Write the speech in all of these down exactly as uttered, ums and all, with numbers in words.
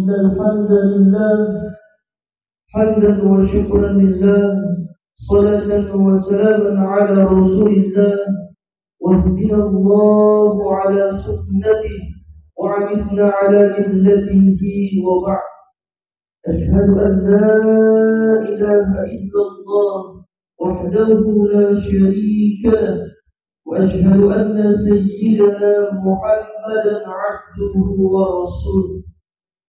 إن الحمد لله، حمدا وشكرا لله، صلاة وسلاما على رسول الله، واهدنا الله على سنته، وأمتنا على ملته، وبعد. أشهد أن لا إله إلا الله وحده لا شريك له، وأشهد أن سيدنا محمدا عبده ورسوله.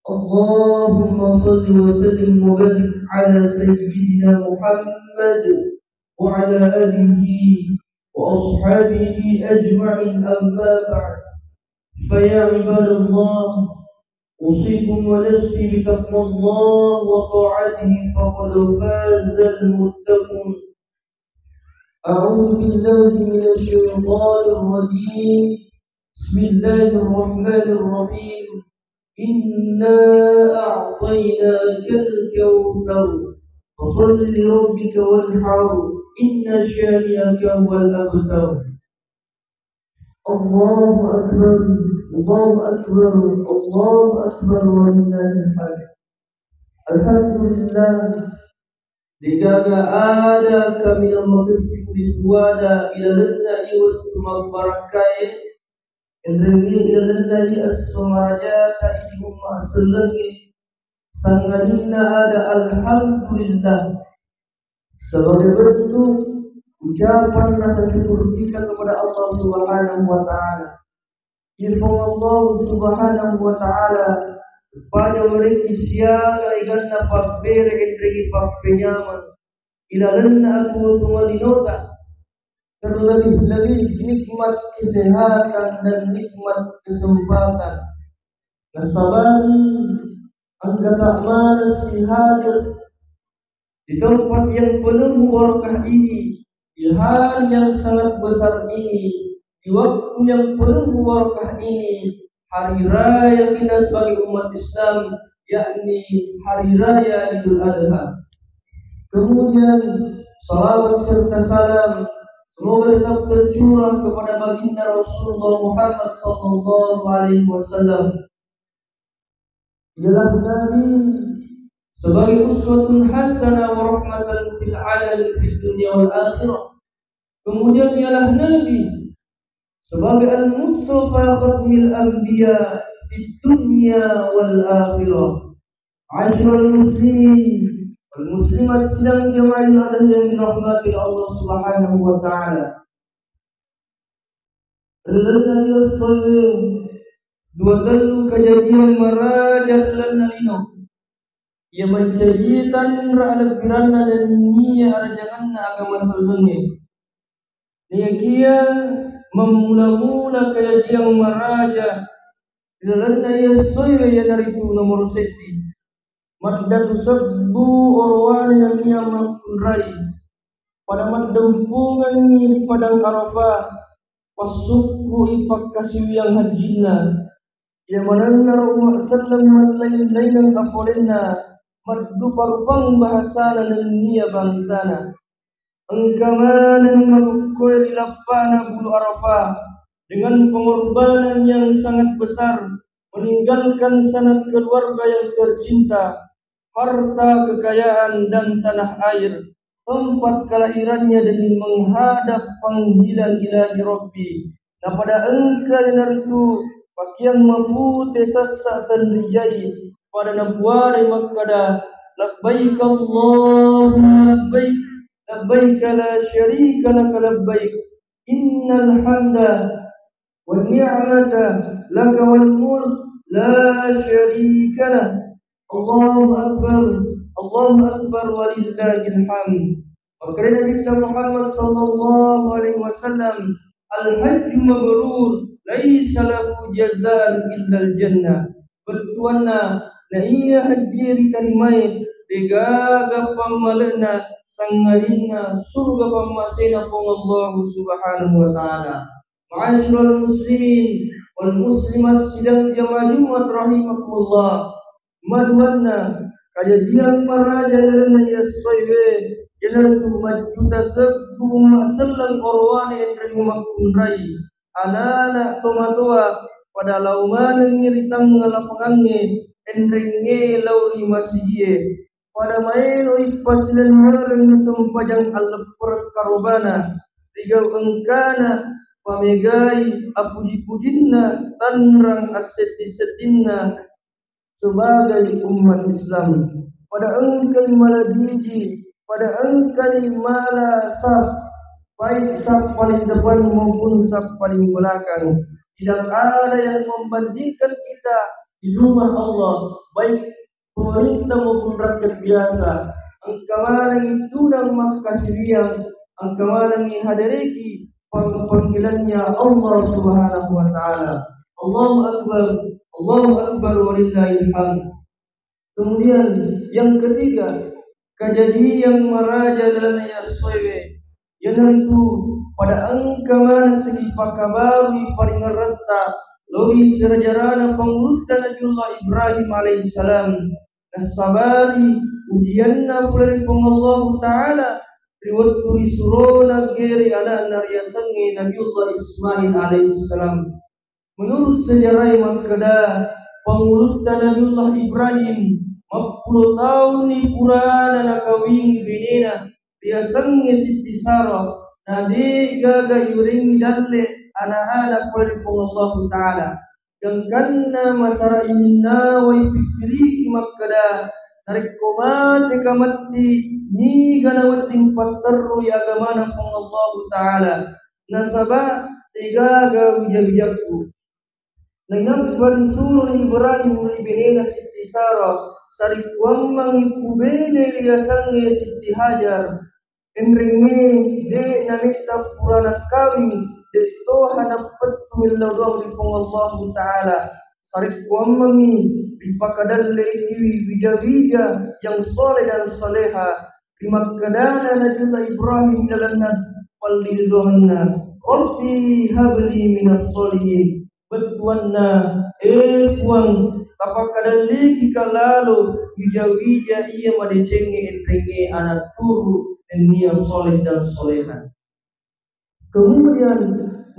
اللهم صل وسلم وبارك على سيدنا محمد وعلى آله وأصحابه أجمعين. أما بعد، فيا عباد الله، أوصيكم ونفسي بتقوى الله وطاعته، فقد فاز المتقون. أعوذ بالله من الشيطان الرجيم. بسم الله الرحمن الرحيم. إنا أعطيناك الكوثر. فصل لربك وانحر. إن شانئك هو الأبتر. Allahu Akbar, Allahu Akbar, Allahu Akbar, walillahil hamd. Alhamdulillah, degaga ada kaminang makessing ri puada ilalenna iwettu mabbarakkae, enrengnge ilalenna i esso marajata idi umma sellengnge, sangadinna ada alhamdulillah. Sebagai bentuk ucapan rasa syukur kita kepada Allah Subhanahu wa Ta'ala. Iyapong Allah Subhanahu wa Ta'ala pada mereka siaga iganna pabbere enrengi pappenyameng ilalenna aku tumalinota, terlebih-lebih nikmat kesehatan dan nikmat kesempatan. Nasabari engka tak malas hadir di tempat yang penuh barakah ini, di hari yang sangat besar ini, di waktu yang penuh barakah ini, hari raya kita sebagai umat Islam, yakni hari raya Idul Adha. Kemudian, salawat serta salam semoga tetap tercurah kepada baginda Rasulullah Muhammad sallallahu alaihi wasallam. Ialah Nabi sebagai uswatun hasanah wa rahmatan fil alamin fid dunya wal akhirah. Kemudian ialah Nabi sebagai al-Mustafa khatmil anbiya fid dunya wal akhirah. Ma'asyiral muslimin wal muslimat sidang jamaah ibadah yang dirahmati Allah Subhanahu wa Ta'ala. Ri lalenna iya essoe, dua tellu kajadiang maraja ri lalenna lino, iya mancaji tanra alebbiranna nenniya arajanganna agama sellengnge. Naiyakiya mammula-mula kajadiang maraja ri lalenna iya essoe, iyanaritu nomoro seddi, maddatu sebbu orowane nenniya makkunrai pada maddempungengngi ri Padang Arafah, passukku'i pakkasiwiyang hajjinna. Iya manennaro umma selleng mallaing-laingeng apolenna, maddupa-rupang bahasana nenniya bangsana. Engka maneng makukkoe ri lappana bulu Arafah dengan pengorbanan yang sangat besar, meninggalkan sanak keluarga yang tercinta, harta kekayaan dan tanah air, tempat kelahirannya demi menghadap panggilan Ilahi Rabbi. Napada engka iyanaritu pakeang mapute sessa tenrijai pada napuadai makkada, "Labbaik Allahumma labbaik, labbaik la syarika laka labbaik, innal hamda wan ni'mata laka wal mulk la syarika lak." Allahu Akbar, Allahu Akbar, walillahil hamd. Makkeda Nabitta Muhammad sallallahu alaihi wasallam, "Al-hajju mabrur, laisa lahu jazaan illal jannah." Bettuanna, na iya hajjie ritarimae, degaga pammalena, sangadinna surga pammasena Puang Allahu Subhanahu wa Ta'ala. Ma'asyiral muslimin wal muslimat sidang jamaah Jumat rahimakumullah. Maduanna, kajajiang maraja lalenna iya essoewe, iyanaritu majjuta sebbu umma selleng orowane enreng makkunrai, anana tomatoa pada lao manengngi ri tangnga lapangangnge, enrengnge lao ri masigie. Pada maeloi pasilennerengngi sempajang alleppereng karobana, rigau engkana pamegai apuji-pujinna tanrang asseddi-seddinna sebagai umat Islam. Pada engkai malajiji, pada engkai mala saf, baik saf paling depan maupun saf paling belakang. Tidak ada yang membandingkan kita di rumah Allah, baik pemerintah maupun rakyat biasa. Engka manengngi tudang makkasiriang, engka manengngi hadereki pang-, panggilannya Allah Subhanahu wa Ta'ala. Allahu Akbar, Allahu Akbar, walillahil hamd. Kemudian, yang ketiga, kejadian maraja dalam ayat soewe, iyanaritu pada engka maneng sipakabarui paringerretta lao ri sirajarana pangulutta Nabiullah Ibrahim alaihissalam. Nassabari ujianna pole ri Puang Allahu Ta'ala ri wettu risurona gere ana'na riasengnge Nabiullah Ismail alaihissalam. Menurut sejarah makkeda, pangulutta Nabiullah Ibrahim mappulo taunni purana nakawingi benena riasengnge Sitti Sarah, na de gaga iwerengngi dalle ana-ana pole ri Puang Allahu Ta'ala. Gangkanna masara ininna wai pikkiriki makkeda, narekko mate ka matti, niga nawedding patterrui agamana Puang Allahu Ta'ala. Nasaba degaga wija-wijakku. Nainappa risuroni Ibrahim ri benena Sitti Sarah, sarekkuammengngi pubene riasengnge Sitti Hajar. Enrengnge de nametta purana kawing, de toha nappettu mellau doang ri Puang Allahu Ta'ala. Sarekkuammengngi ripakadallekiwi wija-wija yang soleh dan soleha. Rimakkedana Nabiullah Ibrahim lalenna pallidoanna, "Rabbi habli minas solihin." Bettuanna, "E Puang, tapakadallekika lalo wija-wija iya madecengnge enrengnge ana turu nennia soleh dan soleha." Kemudian,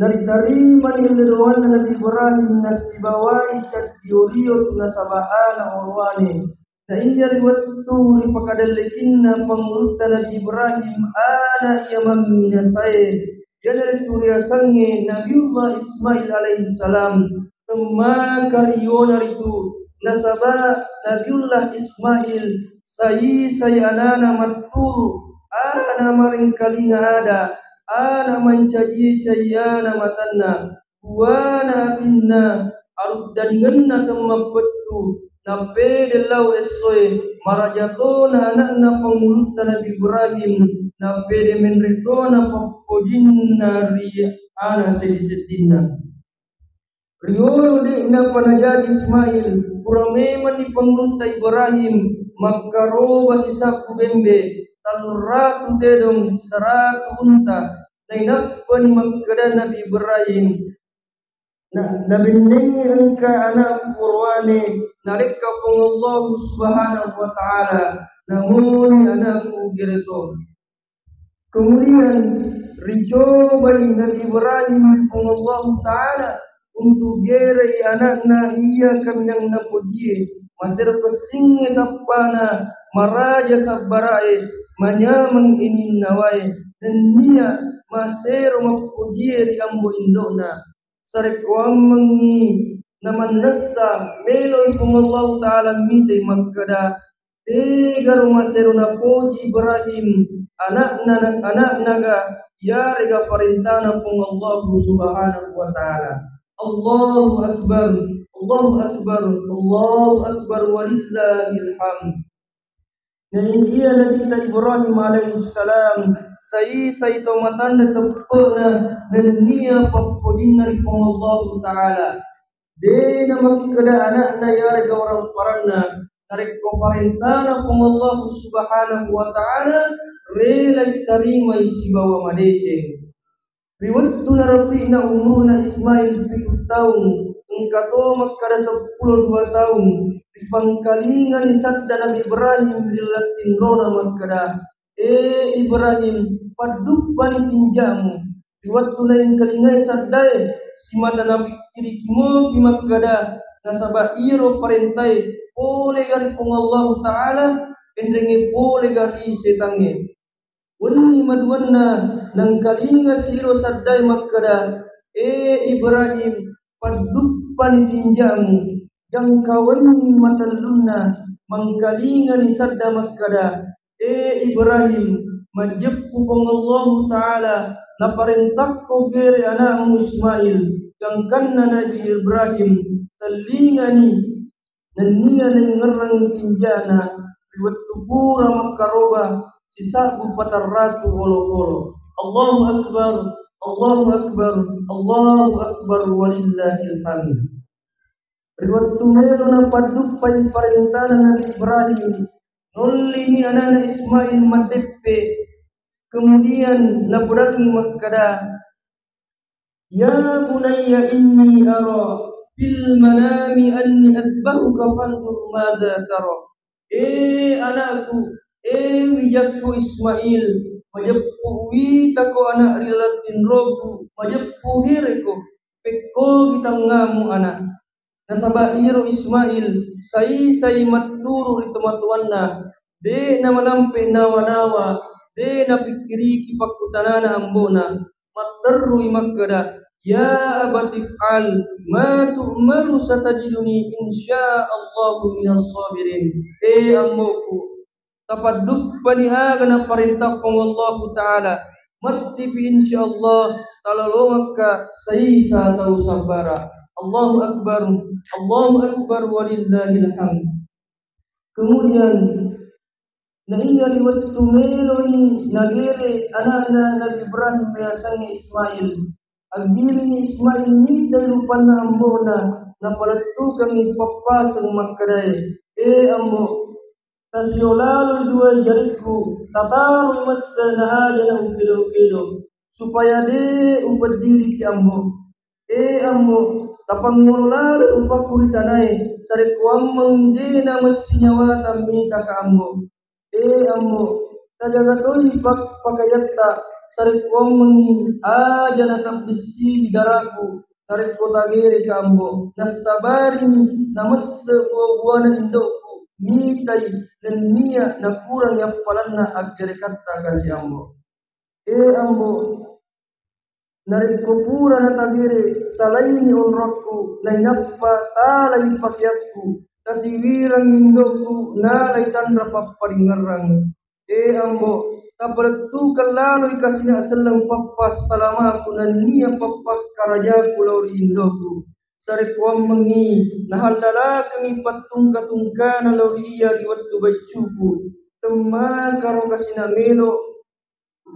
naritarimani alle doanna Nabi Ibrahim, nasibawai caddio-rio tu nasaba ana orowane. Na iya ri wettu ripakadallekinna pangulutta Nabi Ibrahim ana iya mamminasae, iyanaritu riasengnge Nabiullah Ismail alaihissalam. Temmaka riona ritu, nasaba Nabiullah Ismail saisai anana matturu, ana marengkalinga ada, ana mancaji-cajiana matanna, buana atinna, aruddaningenna temmappettu, napede lao essoe, maraja tona ana'na pangulutta Nabi Ibrahim, napede menre tona pappojinna ri ana seddi-seddinna. Riolo de'napa najaji Ismail, pura memanni pangulutta Ibrahim makkaroba hisabbu bembe, talluratu tedong, seratu unta. Nainappani makkeda Nabi Ibrahim, na-, nabennengngi engka anakku orowane, nalekka Puang Allahu Subhanahu wa Ta'ala, namoni anakku gereto. Kemudian, ricobai Nabi Ibrahim Puang Allahu Ta'ala untuk gerei anakna iya kaminang napojie, masero kessingnge tappana, maraja sabbarae, manyameng ininnawae, nennia masero mappojie ri ambo indokna. Sarekkoammengngi namannessa, meloi Puang Allahu Ta'ala mitai makkeda, tegaro masero napoji Ibrahim anakna, anaknaga, yarega parentana Puang Allahu Subhanahu wa Ta'ala. Allahu Akbar, Allahu Akbar, Allahu Akbar, walillahil hamd. Naiya Nabitta Ibrahim alaihissalam saisai to matanre teppe'na nennia pappojinna ri Puang Allahu Ta'ala. De namakkeda anakna yarega orang paranna, narekko parentana Puang Allahu Subhanahu wa Ta'ala, relai tarimai sibawa madeceng. Ri wettu narapi'na umurna Ismail pitu taung, engka to makkeda seppulo dua taung, ripangkalingani sadda Nabi Ibrahim ri laleng tinrona makkeda, "E Ibrahim, padduppani tinjamu." Ri wettu naengkalingai saddae, simata napikkiriki mopi makkeda, nasaba iyaro parentae pole gari Puang Allahu Ta'ala, enrengnge pole gari setangnge. Wenni maduanna nangkalinga siro saddae makkeda, "E Ibrahim, padduppani tinjamu." Gangka wenni matellunna mangkalingani sadda makkeda, "E Ibrahim, majeppu Puang Allahu Ta'ala naparentakko gere anakmu Ismail." Gangkanna Nabi Ibrahim tellingani nennia naingngerrangngi tinjana ri wettu pura makkaroba sisabbu patarratu olokolo. Allahu Akbar, Allahu Akbar, Allahu Akbar, walillahil hamd. Ri wettu melo napadduppai parentana Nabi Ibrahim, nollini anana Ismail maddeppe, kemudian napodangngi makkeda, "Ya bunayya inni ara fil manami anni adbahuka fanzur madza tara." E anakku, e wijakku Ismail, majeppu witako anak ri laleng tinroku, majeppu hereko, pekkogi tangngamu anak. Nasaba iyaro Ismail sai-sai matturu ri tomatoanna, de' namalampe nawa-nawa, de' napikkiriki pakkutanana ambo'na. Matterrui makkeda, "Ya abati if'al ma tu'maru satajiduni insya Allahu minas sabirin." E ambo'ku, tapadduppani aga naparentang Puang Allahu Ta'ala. Mattipi insya Allah talalongakka saisa tau sabbara. Allahu Akbar, Allahu Akbar, walillahil hamd. Kemudian, nainga ri wettu meloni nagere anakna Nabi Ibrahim riasengnge Ismail. Aggiringngi Ismail mitai rupanna ambo'na, napalettukengngi pappaseng makkedae, "E ambo, tasio laloi dua jarikku, tataroi messe na aja na ukedo-kedo, supaya de' upeddiriki ambo. E ambo, tapangngolo laloi upakku ri tanae, sarekkuammengngi de' namessi nyawata mitaka ambo. E ambo, tajaga toi pak-, pakayatta, sarekkuammengngi aja na tabbissiwi daraku, narekko tagereka ambo." Nassabarini namesse buwa-buwana indo'ku, mitai nennia nakurangi appalanna aggerekatta kasi ambo. E ambo, narekko pura natagere, salaini onrokku, nainappa talai pakeakku, tatiwireng indo'ku, nalai tanra papparingngerrang. E ambo, tapalettukeng laloi kasina selleng pappassalamaku nennia pappakkarajaku lao ri indo'ku. Sarekkuammengngi nahallalakengngi pattungka-tungkana lao ri iya ri wettu baccuku. Temmakaro kasina melo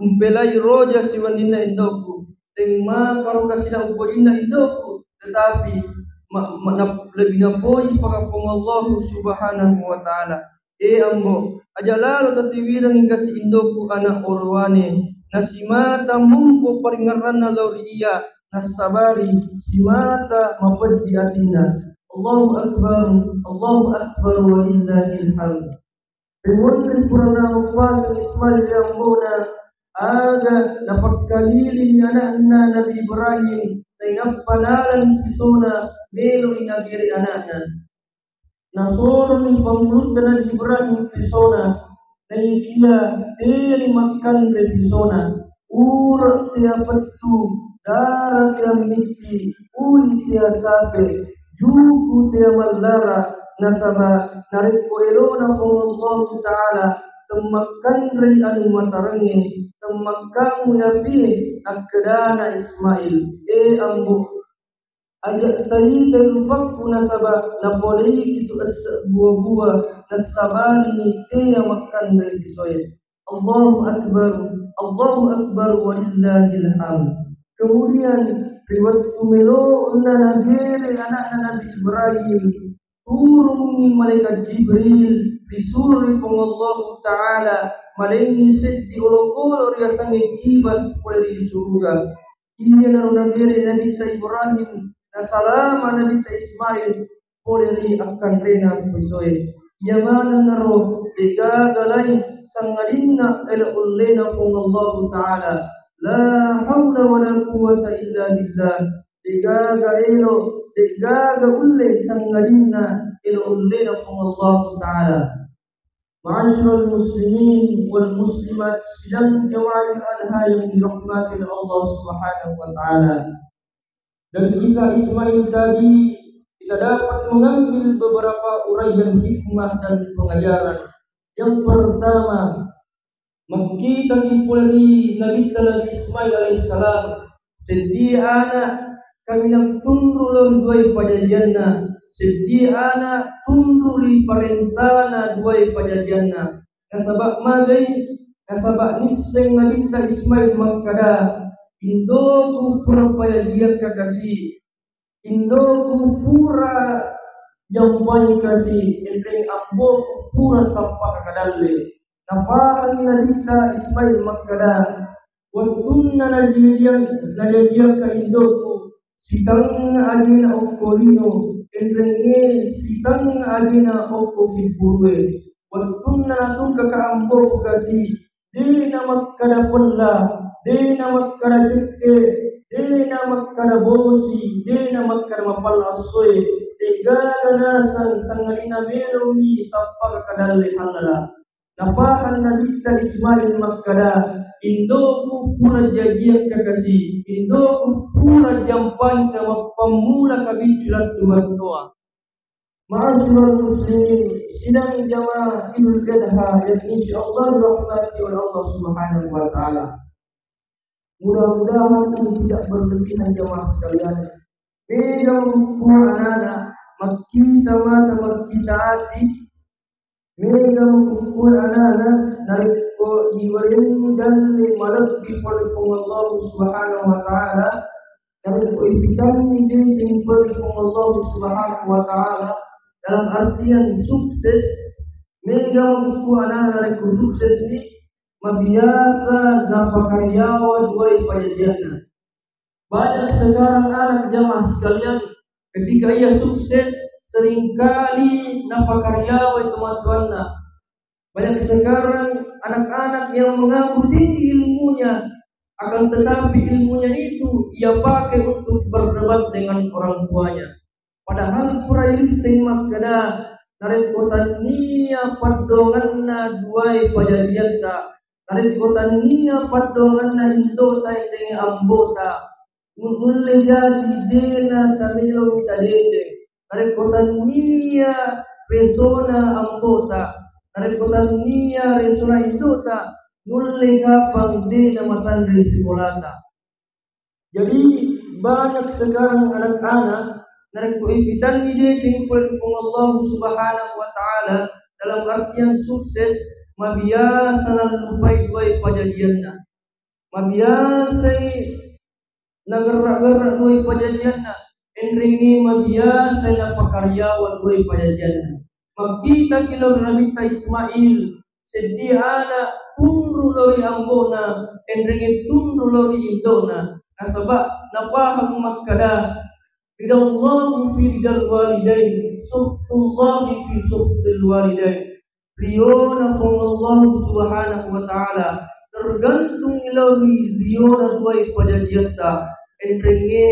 umpelai roja siwenninna indo'ku. Temmakaro kasina upojinna indo'ku, tetapi ma-, ma-, nap-, lebih napoi pakappong Allahu Subhanahu wa Ta'ala. E ambo, aja lalo tatiwirengngi kasi indo'ku ana' orowane, nasimata mumpo paringngerranna lao ri iya, nassabari simata mapeddi atinna. Allahu Akbar, Allahu Akbar, walillahil hamd. Rimunri purana mupaseng Ismail ri ambo'na, aga napakkalilini ana'na Nabi Ibrahim, nainappa nalani pisona meloi nagere ana'na. Nasoroni pangulutta Nabi Ibrahim pisona, naikia teri makkanre pisona. Ura' tea pettu, dara tea mitti, uli tea sape, juku tea mallara, nasaba narekko elona Puang Allahu Ta'ala temmakkanrei anu matarengnge, temmakkamui apie, akkedana Ismail, e ambo, aja' taitai rupakku nasaba napoleiki tu esse' buwa-buwa, nassabarini tea makkanre pisoe. Allahu Akbar, Allahu Akbar, walillahil hamd. Kemudian, ri wettu melo'na nagere ana'na Nabi Ibrahim, turungngi malaikat Jibril, risuro ri Puang Allahu Ta'ala, malengngi seddi olokolo riasengnge kibas pole ri suruga. Iyanaro nagere Nabitta Ibrahim, nasalama Nabitta Ismail pole ri akkanrena pisoe. Iya manennaro degaga laing sangadinna elo ullena Puang Allahu Ta'ala. La haula wala quwwata illa billah. Degaga elo, de'gaga ulle sangadinna elo ullena Puang Allahu Ta'ala. Ma'asyiral muslimin wal muslimat, sidang jamaah adha yang dirahmati oleh Allah Subhanahu wa Ta'ala. Dari kisah Ismail tadi, kita dapat mengambil beberapa uraian hikmah dan pengajaran. Yang pertama, makkitaki pole ri Nabitta Nabi Ismail alaihissalam, seddi ana kaminang tunru lao duai pajajianna, seddi ana tunru ri parentana duai pajajianna. Nasaba magai? Nasaba nisseng Nabitta Ismail makkada, "Indoku pura pajajiakka kasi, indoku pura jampai kasi, enreng amboku pura sappaka kadalle." Napahangi Nabitta Ismail makkada, wettunna najajiang-, najajiakka indoku, sitengnga ajena okko lino, enrengnge sitengnga ajena okko kibburue. Wettunna natungkaka amboku kasi, de namakkada pella, de namakkada cekke, de namakkada bosi, de namakkada mapalla essoe, de'gaga naseng sangadinna melomi sappaka kadalle hallala. Napahang Nabitta Ismail makkada, "Indoku pura jajiakka kasi, indoku pura jampangka mappammula kabiccu lattu battoa." Ma'asyiral muslimin, sidang jamaah Idul Adha yang insyaallah dirahmati oleh Allah Subhanahu wa Ta'ala. Mudah-mudahan ini tidak berlebihan, jamaah sekalian. Mega mukku anana, makkita mata, makkita ati, mega mukku anana, narekko iwarenni dalle malebbi pole Puang Allah Subhanahu wa Ta'ala, narekko ifitanni deceng pole Puang Allah Subhanahu wa Ta'ala, dalam artian sukses, mega mukku anana narekko sukses ni, mabiasa napakariawa duai pajajianna. Banyak sekarang anak jamaah sekalian, ketika ia sukses, seringkali napakariawai tomatoanna. Banyak sekarang anak-anak yang mengaku tinggi ilmunya, akan tetapi ilmunya itu ia pakai untuk berdebat dengan orang tuanya. Padahal pura irisseng makkeda, narekko tannia paddoangenna duae pajajiatta, narekko tannia paddoangenna indota enrengnge ambota, nu-, nulle jadi dena tamelomi tadeceng. Narekko tannia resona ambota, narekko tannia resona indota, nulle kapang dena matanre sikolata. Jadi, banyak sekarang anak-anak, narekko ipitanni deceng pole ri Puang Allah Subhanahu wa Ta'ala, dalam artian sukses, mabiasa nallupai duae pajajianna. Mabiasai nagerra-gerra duae pajajianna, enrengnge mabiasai napakariawa duae pajajianna. Makkitaki lao ri Nabitta Ismail, seddi ana tunru lao ri ambona, enrengnge tunru lao ri indona. Nasaba napahang makkeda, "Ridallahu fi ridal walidain, sukhtullahi fi sukhtil walidain." Riona Puang Allah Subhanahu wa Ta'ala tergantung lao ri riona duae pajajiatta. Enrengnge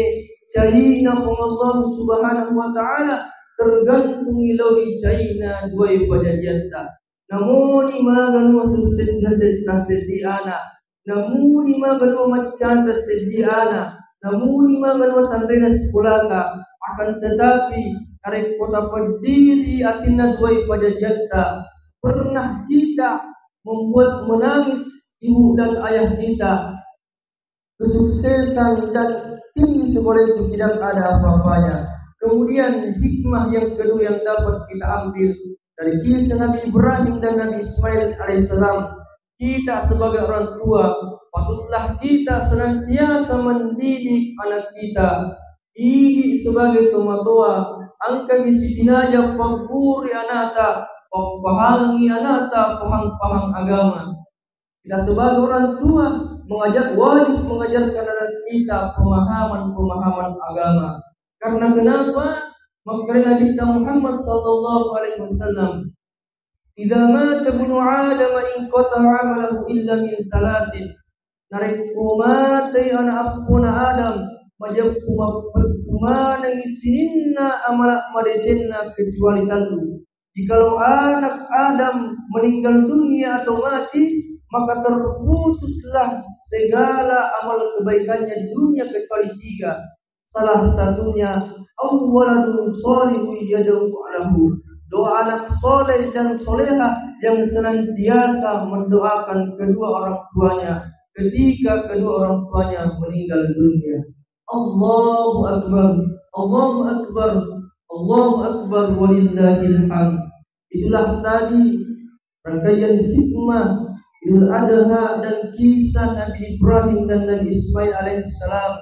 caina Puang Allah Subhanahu wa Ta'ala tergantung lao ri caina duae pajajiatta. Namoni maga nuwa sukses nased-, naseddi ana, namuni maga nuwa maccanre seddi ana, namuni maga nuwa tanrena sikolata, akan tetapi narekko tapeddiri atinna duae pajajiatta, pernah kita membuat menangis ibu dan ayah kita, kesuksesan dan tinggi sekolah itu tidak ada apa-apanya. Kemudian hikmah yang kedua yang dapat kita ambil dari kisah Nabi Ibrahim dan Nabi Ismail alaihissalam, kita sebagai orang tua, patutlah kita senantiasa mendidik anak kita. Idi sebagai tomatoa, engkagi sitinaja paggurui anata, pappahangi anata pahang-pahang agama. Kita sebagai orang tua mengajak, wajib mengajarkan anak kita pemahaman-pemahaman agama. Karena kenapa? Makkeda Nabi Muhammad sallallahu alaihi wasallam, "Idza mata ibnu Adam inqata'a amaluhu illa min salasin." Narekko matei anak appona Adam, majeppu mappettu manengngi sininna amala madecenna kecuali tellu. Jikalau anak Adam meninggal dunia atau mati, maka terputuslah segala amal kebaikannya di dunia kecuali tiga. Salah satunya, "Aw waladun shalihun yad'u lahu," doa anak soleh dan soleha yang senantiasa mendoakan kedua orang tuanya ketika kedua orang tuanya meninggal dunia. Allahu Akbar, Allahu Akbar, Allahu Akbar, walillahil hamd. Itulah tadi rangkaian hikmah Idul Adha dan kisah Nabi Ibrahim dan Nabi Ismail alaihissalam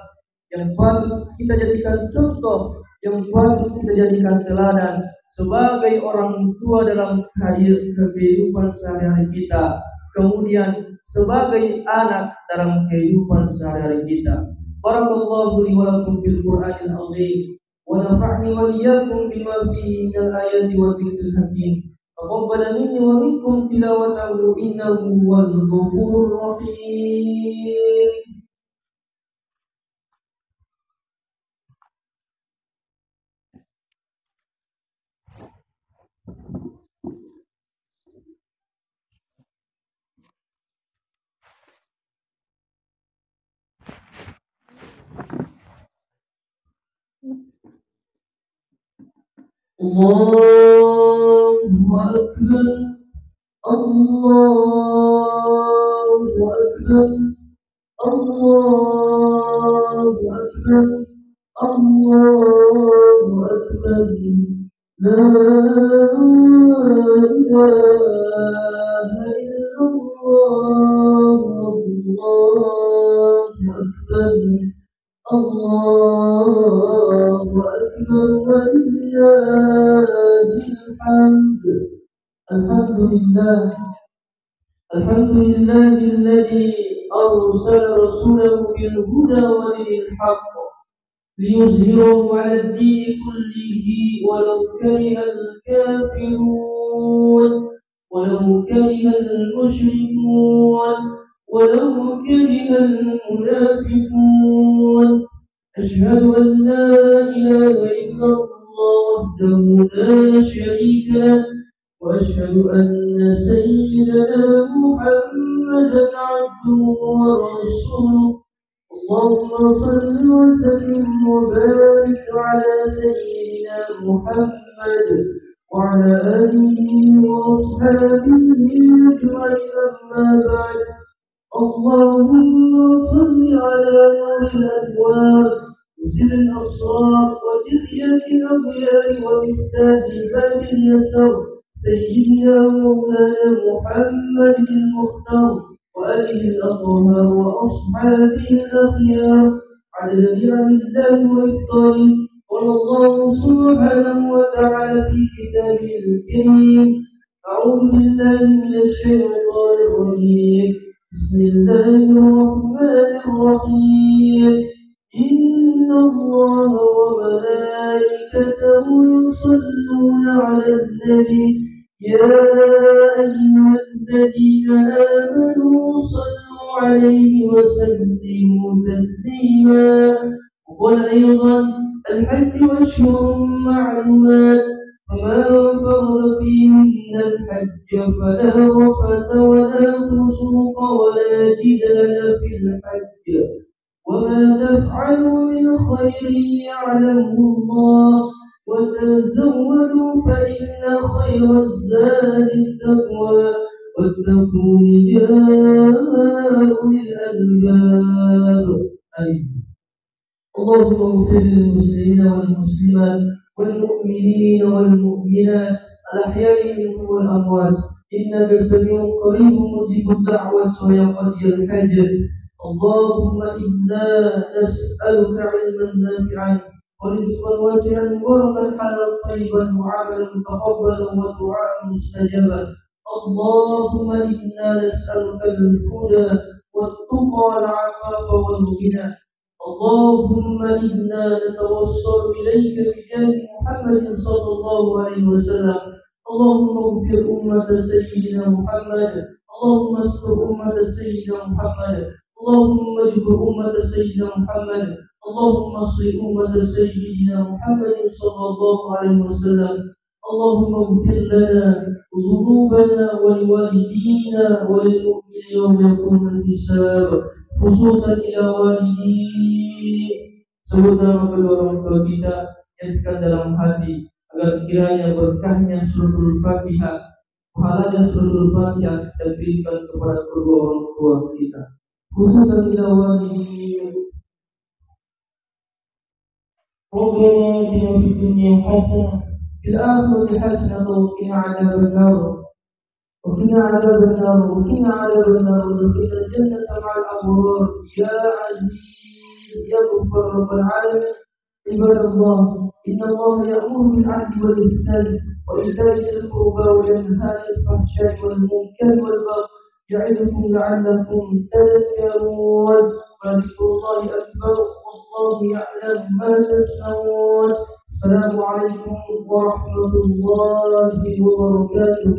yang patut kita jadikan contoh, yang patut kita jadikan teladan sebagai orang tua dalam hadir kehidupan sehari-hari kita, kemudian sebagai anak dalam kehidupan sehari-hari kita. Barakallahu li wa lakum fil Qur'anil azim, wa nafa'ni wa iyyakum bima fihi minal ayati wa dzikril hakim. Taqabbal minni wa minkum tilawatahu innahu huwal ghafurur rahim. Allahu Akbar, Allahu Akbar, Allahu Akbar, Allahu Akbar. La ilaha illallah, Allahu Akbar, Allahu Akbar, walillahil hamd. Alhamdulillah. Alhamdulillahilladzi arsala rasulahu bil huda wa dinil haqq liyuzhirahu 'alad dini kullihi walau karihal kafirun, walau karihal musyrikun, walau karihal munafiqun. Asyhadu an la ilaha illallah wahdahu la syarika lah, wa asyhadu anna sayyidana Muhammadan abduhu wa rasuluh. Allahumma salli wa sallim wa barik ala sayyidina Muhammad wa ala alihi wa ashabihi ajma'in, amma ba'd. اللهم صل على نور الأنوار وسر الأسرار وتحية الأغيار ومفتاح باب اليسار سيدنا مولانا محمد المختار وآله الأطهار وأصحابه الأخيار عدد نعم الله وإفضاله. قال الله سبحانه وتعالى في كتابه الكريم: أعوذ بالله من الشيطان الرجيم. بسم الله الرحمن الرحيم. إن الله وملائكته يصلون على النبي. يا أيها الذين آمنوا صلوا عليه وسلموا تسليما. وقال أيضا: الحج أشهر معلومات، فمن فرض فيهن الحج فلا رفث ولا فسوق ولا جدال في الحج، وما تفعلوا من خير يعلمه الله، وتزودوا فإن خير الزاد التقوى، واتقون يا أولي الألباب. آمين. اللهم اغفر للمسلمين والمسلمات والمؤمنين والمؤمنات الأحياء منهم والأموات إنك سميع قريب مجيب الدعوات ويا قاضي الحاجات. اللهم إنا نسألك علما نافعا ورزقا واسعا وعملا حلالا طيبا وعملا متقبلا ودعاء مستجابا. اللهم إنا نسألك الهدى والتقى والعفاف والغنى. اللهم إنا نتوسل إليك بجاه محمد صلى الله عليه وسلم. اللهم اغفر أمة سيدنا محمد. اللهم استر أمة سيدنا محمد. اللهم اجبر أمة سيدنا محمد. اللهم اصلح أمة سيدنا محمد صلى الله عليه وسلم. اللهم اغفر لنا ذنوبنا ولوالدينا وللمؤمنين يوم يقوم الحساب، خصوصا إلى والدي. Sebutkan kedua orang tua kita, niatkan dalam hati agar kiranya berkahnya Suratul Fatihah, pahalanya Suratul Fatihah kita berikan kepada kedua orang tua kita. Khususan ila walidin. ربنا آتنا في الدنيا حسنة وفي الآخرة حسنة وقنا عذاب النار. وقنا عذاب النار، وقنا عذاب النار، وأدخلنا الجنة مع الأبرار. يا عزيز، يا غفار، رب العالمين. عباد الله، إن الله يأمر بالعدل والإحسان وإيتاء ذي القربى وينهى عن الفحشاء والمنكر والبغي يعظكم لعلكم تذكرون. ولذكر الله أكبر، والله يعلم ما تصنعون. السلام عليكم ورحمة الله وبركاته.